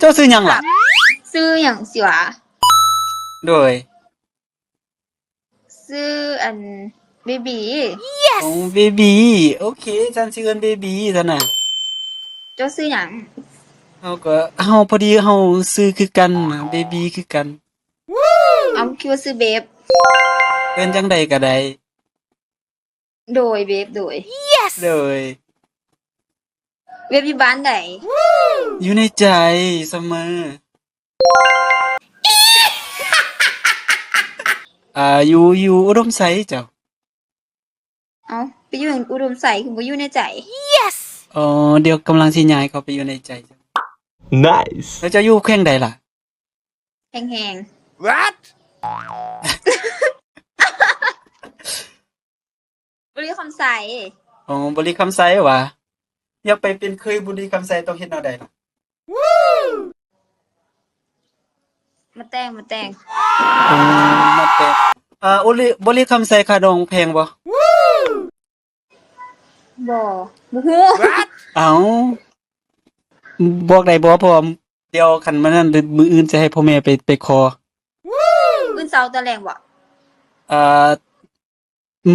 ເຈົ້າຊື່ຫຍັງລະ? ຊື່ຫຍັງຊິຫວາ? ໂດຍ ຊື່ອັນ ເບບີ. ໂອ້ ເບບີ ໂອເຄ ຊັ້ນຊິເອີ້ນເບບີຊັ້ນນະ. ເຈົ້າຊື່ຫຍັງ? ເຮົາກໍ ເຮົາ ພໍດີເຮົາຊື່ຄືກັນນະ ເບບີຄືກັນ. ເອົາ ຄິດວ່າຊື່ເບບ. ເອີ້ນຈັ່ງໃດກໍໄດ້. ໂດຍ ເບບ ໂດຍ. ໂດຍ. ເບບຢູ່ບ້ານໃດ? ຢູ່ໃນໃຈສະເໝີ. ອ່າ ຢູ່ ຢູ່ອຸດົມໄຊເຈົ້າ. ເອົ້າ ໄປຢູ່ອຸດົມໄຊ ຄືບໍ່ຢູ່ໃນໃຈ? ອໍ ດຽວກຳລັງຊິຍ້າຍເຂົ້າໄປຢູ່ໃນໃຈ. ແລ້ວເຈົ້າຢູ່ແຂວງໃດລະ? ແຮງໆ. What? ບໍລິຄຳໄຊ. ອໍ ບໍລິຄຳໄຊຫວາ? ຢາກໄປເປັນເຂີຍບໍລິຄຳໄຊ ຕ້ອງເຮັດແນວໃດລະ? ມາແຕ່ງ ມາແຕ່ງ. ອໍ ມາແຕ່ງ. ອ່າ ໂອລິ ບໍລິຄຳໄຊຄ່າດອງແພງບໍ່? ບໍ່ ບໍ່ຮູ້. ເອົ້າ ບອກໄດ້ບໍ່? ເພາະວ່າດຽວຄັນມື້ນັ້ນ ມື້ອື່ນຈະໃຫ້ພໍ່ແມ່ໄປ ໄປຂໍ. ມື້ອື່ນເຊົ້າຕອນແລງບໍ່? ເອີ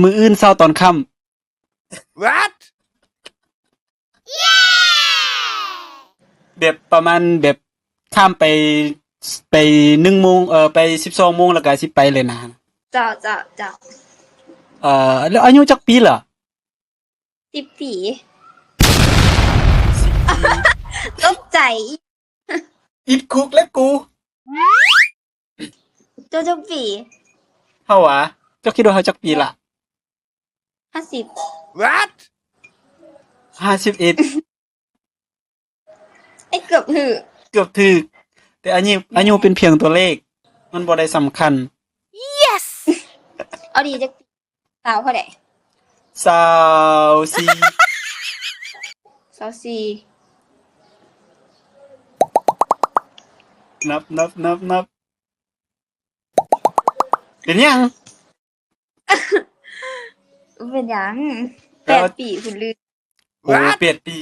ມື້ອື່ນເຊົ້າຕອນຄ່ຳ. What? ແບບປະມານແບບຂ້າມໄປ ໄປໜຶ່ງໂມງ ເອີ ໄປສິບສອງໂມງ ແລ້ວກໍຊິໄປເລີຍນະ. ເຈົ້າ ເຈົ້າ ເຈົ້າ. ເອີ ແລ້ວອາຍຸຈັກປີລະ? ສິບປີ. ສິບປີ ຕົກໃຈ. ອິດຄຸກແລ້ວກູ. ເຈົ້າຈັກປີ? ເຮົາຫວາ? ເຈົ້າຄິດວ່າເຮົາຈັກປີລະ? ຫ້າສິບ. What? ຫ້າສິບເອັດ. ເອີ ເກືອບຖືກ ເກືອບຖືກ. ແຕ່ອາຍຸ ອາຍຸເປັນພຽງຕົວເລກ ມັນບໍ່ໄດ້ສຳຄັນ. Yes. ເອົາດີ ຈັກປີ? ສາວເທົ່າໃດ? ຊາວສີ່. ຊາວສີ່. ນັບ ນັບ ນັບ ນັບ. ເປັນຫຍັງ? ເປັນຫຍັງ? ແປດປີພຸ້ນລື. ໂອ້ ແປດປີ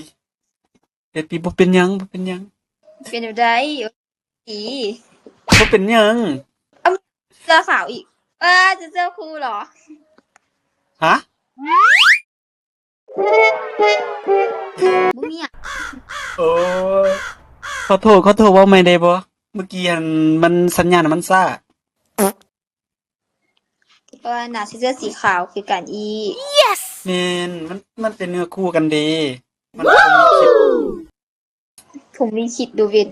ແປດປີ ບໍ່ເປັນຫຍັງ ບໍ່ເປັນຫຍັງ. ເປັນແນວໃດ? ບໍ່ເປັນຫຍັງ. ເສື້ອຂາວອີກ. ເອີ ຈະເສື້ອຄູເຫລອ? ຮະ? ບໍ່ມີຫຍັງ. ໂອ້ຍ ຂໍໂທດ ຂໍໂທດ ເວົ້າໃໝ່ໄດ້ບໍ່? ເມື່ອກີ້ຫັ້ນມັນ ສັນຍານມັນຊ້າ. ເພາະວ່າໜ້າຊິເສື້ອສີຂາວຄືກັນອີກ. Yes. ແມ່ນ ມັນ ມັນເປັນເນື້ອຄູ່ກັນເດ້. ມັນ ພົມລິຂິດ ພົມລິຂິດ ໂດເວນກ